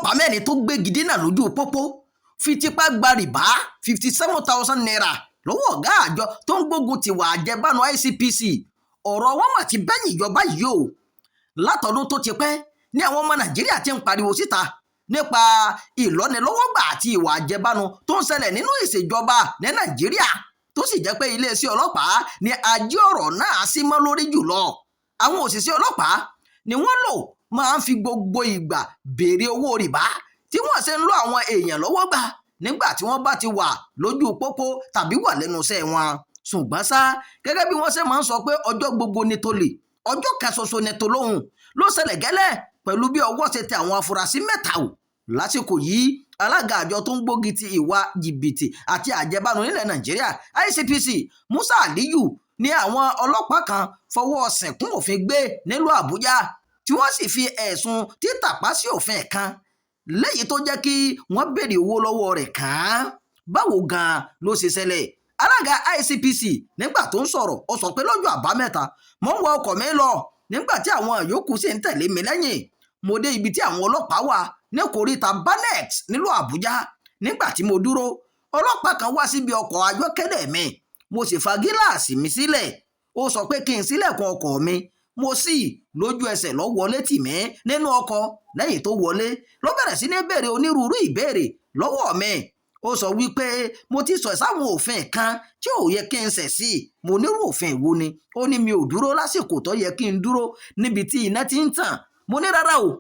Ọlọ́pàá mẹ́rin tó gbégi dínà lójú pópó fi tipá gba rìbá ₦57,000 lọ́wọ́ ọ̀gá àjọ tó ń gbógun tiwa àjẹbánu ICPC. Ọ̀rọ̀ wọn mà ti bẹ́yìn ìjọba yìí o. Látọdún tó ti pẹ́ ní àwọn ọmọ Nàìjíríà ti ń pariwo síta nípa ìlọ́nilọ́wọ́gbà àti ìwà àjẹbánu tó ń ṣẹlẹ̀ nínú ìṣèjọba ní Nàìjíríà, tó sì jẹ́ pé iléeṣẹ́ ọlọ́pàá ní ajé ọ̀rọ̀ náà sí mọ́ lórí jùlọ. Àwọn òṣìṣẹ́ ọlọ́pàá ni wọ́n lò máa ń fi gbogbo ìgbà béèrè owó rìbá, tí wọ́n ṣe ń lọ àwọn èèyàn lọ́wọ́ gbà nígbà tí wọ́n bá ti wà lójú pópó tàbí wà lẹ́nu iṣẹ́ wọn. Ṣùgbọ́n ṣá, gẹ́gẹ́ bí wọ́n ṣe máa ń sọ pé ọjọ́ gbogbo ni tolè, ọjọ́ kan ṣoṣo ni tolóhùn, ló ṣẹlẹ̀ gẹ́lẹ́ pẹ̀lú bí ọwọ́ ṣe tẹ àwọn afurasí mẹ́ta o. Lásìkò yìí, alága àjọ tó ń gbógun ti ìwà jìbìtì àti àjẹbánu nílẹ̀ Nàìjíríà, ICPC, Musa Aliyu, ní àwọn ọlọ́pàá kan fọwọ́ ṣìnkún òfin gbé nílùú Àbújá, tí wọ́n sì fi ẹ̀sùn títàpá sí òfin kan léyìí tó jẹ́ kí wọ́n béèrè owó lọ́wọ́ rẹ̀ kàn án. Báwo gan-an ló ṣe ṣẹlẹ̀? Alága ICPC, nígbà tó ń sọ̀rọ̀, ó sọ pé lọ́jọ́ Àbámẹ́ta, mò ń wọ ọkọ̀ mi lọ nígbà tí àwọn yòókù sì ń tẹ̀lé mi lẹ́yìn. Mo dé ibi tí àwọn ọlọ́pàá wà ní kòríta Banex nílùú Àbújá. Nígbà tí mo dúró, ọlọ́pàá kan wá síbi ọkọ̀ ayọ́kẹ́lẹ́ mi. Mo sì fa gíláàsì mi sílẹ̀. Ó sọ pé kí n ṣílẹ̀kùn ọkọ̀ mi. Mo sì lójú ẹsẹ̀ lọ wọlé tì mí nínú ọkọ̀. Lẹ́yìn tó wọlé, ló bẹ̀rẹ̀ sí ní béèrè onírúurú ìbéèrè lọ́wọ́ mi. Ó sọ wípé mo ti sọ sáwọn òfin kan tí ò yẹ kí n ṣẹ̀ sí. Mo nírú òfin wo ni? Ó ní mi ò dúró lásìkò tó yẹ kí n dúró níbi tí iná ti ń tàn. Mo ní rárá o,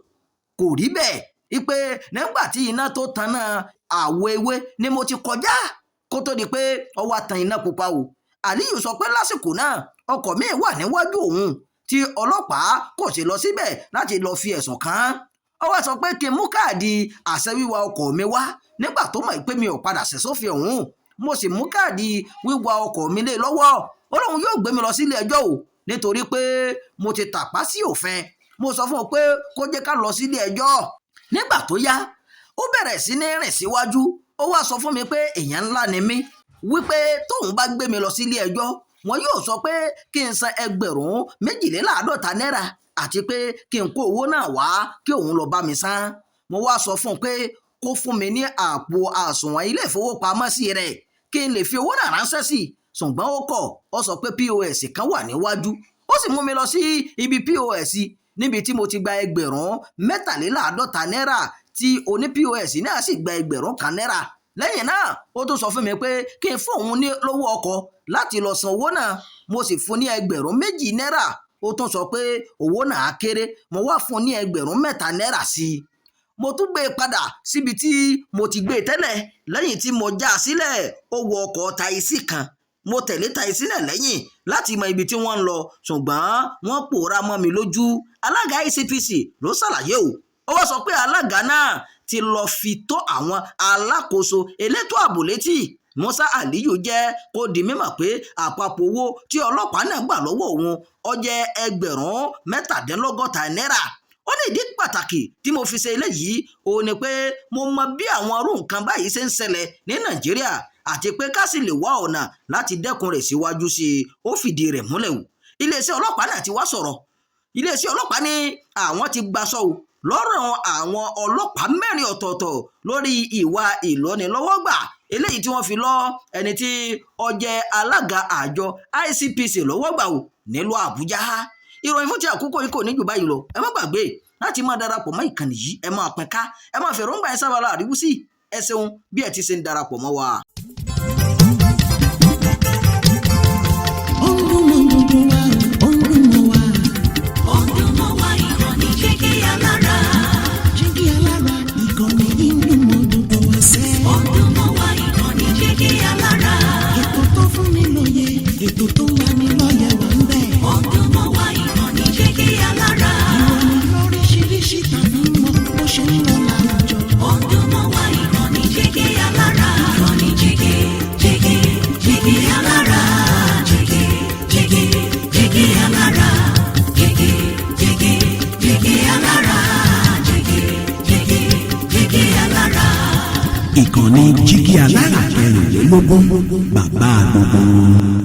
kò rí bẹ́ẹ̀, wípé nígbà tí iná tó tanná àwọ̀ ewé ni mo ti kọjá kó tó di pé ó wá tan iná pupa o. Àlíyù sọ pé lásìkò náà, ọkọ̀ míì wà níwájú òun tí ọlọ́pàá kò sì lọ síbẹ̀ láti lọ fi ẹ̀sùn kàn án. Ó wá sọ pé kí n mú káàdì àṣẹ wíwa ọkọ̀ mi wá nígbà tó mọ̀ pé mi ò padà ṣẹ̀ sófin ọ̀hún. Mo sì mú káàdì wíwa ọkọ̀ mi lé lọ́wọ́. Ó lóun yóò gbé mi lọ sílé ẹjọ́ o, nítorí pé mo ti tàpá sí òfin. Mo sọ fún un pé kó jẹ́ ká lọ sílé ẹjọ́. Nígbà tó yá, ó bẹ̀rẹ̀ sí ní rìn síwájú. Ó wá sọ fún mi pé èèyàn ńlá ni mí, wípé tóun bá gbé mi lọ sílé ẹjọ́, wọn yóò sọ pé kí n san 2,052 náírà àti pé kí n kó owó náà wá kí òun lọ bá mi san. Mo wá sọ fún un pé kó fún mi ní àpò àsùnwọ̀n ilé ìfowópamọ́sí rẹ̀ kí n lè fi owó náà ránṣẹ́ sí i, ṣùgbọ́n ó kọ̀. Ó sọ pé POS kan wà níwájú. Ó sì mú mi lọ sí ibi POS níbi tí mo ti gba 2,053 náírà, tí oní POS náà sì gba 1,000 náírà. Lẹ́yìn náà, ó tún sọ fún mi pé kí n fún òun ní lówó ọkọ̀ láti lọ san owó náà. Mo sì fún ní 2,000 náírà. Ó tún sọ pé owó náà kéré. Mo wá fún un ní 3,000 náírà sí i. Mo tún gbé e padà síbi tí mo ti gbé e tẹ́lẹ̀. Lẹ́yìn tí mo já a sílẹ̀, ó wọ ọkọ̀ taxi kan. Mo tẹ̀lé taxi náà lẹ́yìn láti mọ ibi tí wọ́n ń lọ, ṣùgbọ́n wọ́n pòórá mọ́ mi lójú. Alága ICPC ló ṣàlàyé o. Ó wá sọ pé alága náà ti lọ́ọ́ fi tó àwọn alákòóso elétò ààbò létí. Musa Aliyu jẹ́ kó di mímọ̀ pé àpapọ̀ owó tí ọlọ́pàá náà gbà lọ́wọ́ òun ó jẹ́ 67,000 náírà. Ó ní ìdí pàtàkì tí mo fi ṣe eléyìí òun ni pé mo mọ bí àwọn irú nǹkan báyìí ṣe ń ṣẹlẹ̀ ní Nàìjíríà, àti pé ká sì lè wá ọ̀nà láti dẹ́kun rẹ̀ síwájú sí i. Ó fìdí rẹ̀ múlẹ̀ o. Iléeṣẹ́ ọlọ́pàá náà ti wá sọ̀rọ̀. Iléeṣẹ́ ọlọ́pàá ní àwọn ti gbaṣọ o lọ́rọ̀ àwọn ọlọ́pàá mẹ́rin ọ̀tọ̀ọ̀tọ̀ lórí ìwà ìlọ́nilọ́wọ́gbà eléyìí tí wọ́n fi lọ ẹni tí ó jẹ́ alága àjọ ICPC lọ́wọ́ gbà o nílùú Àbújá. Ìròyìn fún ti àkókò yìí kò ní jù báyìí lọ. Ẹ má gbàgbé láti máa darapọ̀ mọ́ ìkànnì yìí. Ẹ máa pín ká, ẹ máa fèròǹgbà ẹ sábàlá àríwísí. Ẹ ṣeun bí ẹ ti ṣe ń darapọ̀ mọ́ wa. Ó ń dún mọ́ gbogbo wa, ó ń dún mọ́ wa. Ó ń dún mọ́ wa, ìkànnì Jígí Alára. Jígí Alára, ìkànnì yìí ń dún mọ́ gbogbo wa sẹ́. Ó ń dún mọ́ wa, ìkànnì Jígí Alára. Ètò tó fún ni lóye, ètò tó ń lani lọ́yẹ̀ wà ń bẹ̀. Ó ń dún mọ́ wa, ìkànnì Jígí Alára. Ìròyìn lóríṣiríṣi tàbí mọ́ bó ṣe ń lọ láwùjọ. Ó ń dún mọ́ wa, ìkànnì Jígí Alára. Ìkànnì Jígí, Jígí, Jígí Alára. Jígí, Jígí, Jígí Alára. Jígí, Jígí, Jígí Alára. Jígí, Jígí, Jígí Alára. Ìkànnì Jígí Alára 24, bàbá gbogbo wọn.